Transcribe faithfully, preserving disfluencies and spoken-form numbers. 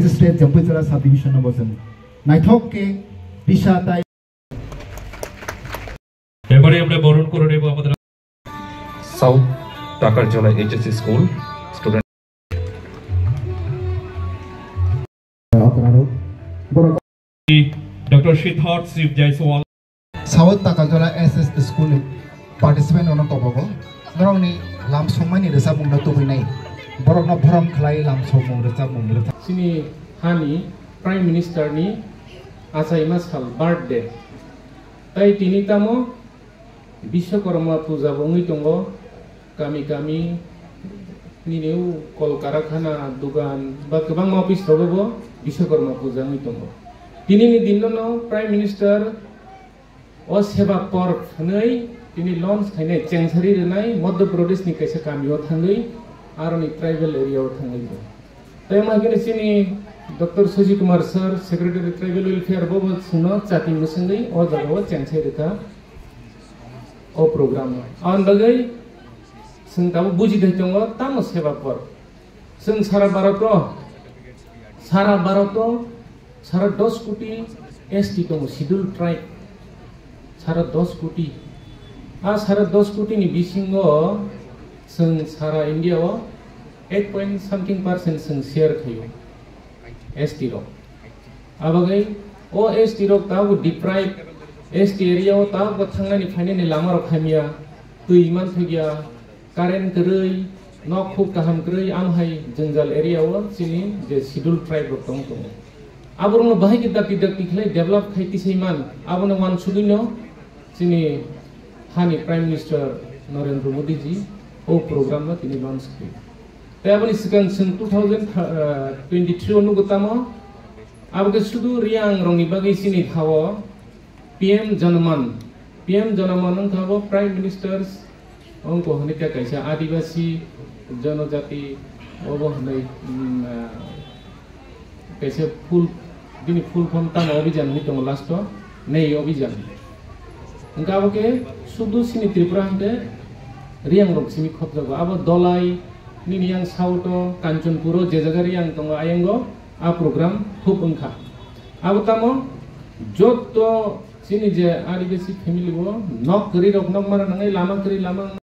State Jampuichara Subdivision no bo chwng naithok khe bisa tai. এবারে আমরা বরণ করে নেব আমাদের South Takarjala H S School student. Doctor Siddharth Shiv Jaiswal. South Takarjala S S School ni participant ono tobogo. Norokni lamsongmani rwchapmungno tubui nai. Borokno borom khlai lamsongmung rwchapmung rwchap. Chini hani Prime Minister ni achaima sal birthday. Tai tini tamo Biswakarma puja bo wngwi tongo. Kami kami nini o kol karakhana, dugan ba kwbangma office rogo bo Biswakarma puja wngwi tongo. Tinini dinno no Prime Minister o Seva Parv hwnwi tini launch khainai, chengsari rwnai Madhya Pradesh ni kaisa kami o thangwi, aroni tribal area o thangwi bo. Tai ma khe chini Doctor Shashi Kumar sir, Secretary Tribal Welfare, bo bo chwngno chati mwswngwi o jaga o chengsai rwkha o program o. Aboni bagwi chwng tabuk buji thai tongo, tamo Seva Parv. Chwng sara Bharat o, sara Bharat o sara dos koti S T tongo, Scheduled Tribe. Sara dos koti. A sara dos koti ni bisingo chwng sara India o eight point something percent chwng share khaio S T rok. Abagwi o S T rok tabuk deprive, S T area o tabuk thangnani phainani lama rok hamya, twi manthokya, current kwrwi, nok khuk kaham kwrwi, amhai jwngjal area o chini je Scheduled Tribe rok tong tongo. Aborokno bahai khe dakti dakti khlai develop khai tisai man, abono wansugwino chini hani Prime Minister Narendra Modi ji o program no tini launch khlai. Tei aboni swkang chwng two thousand twenty-three o nugo tamo, abo khe sudu Reang rokni bagwi chini thao P M Janaman, P M Janaman wngkha bo Prime Minister wngkha hwnwi khe kaisa Adibasi Jonojati obo hwnwi, mm, ah, kaisa full, bini full form tamo Abhijan hwnwi tongo last o, nei Abhijan. Wngkha abo khe sudu chini Tripura hwnkhe Reang rok simi khopjago. Abo Dolai nini yang south o, Kanchanpur o je jaga Reang tongo, ayango a program hub wngkha. Abo tamo joto chini je Adibasi family o nok kwrwi rok nok mara nangai, lama kwrwi lama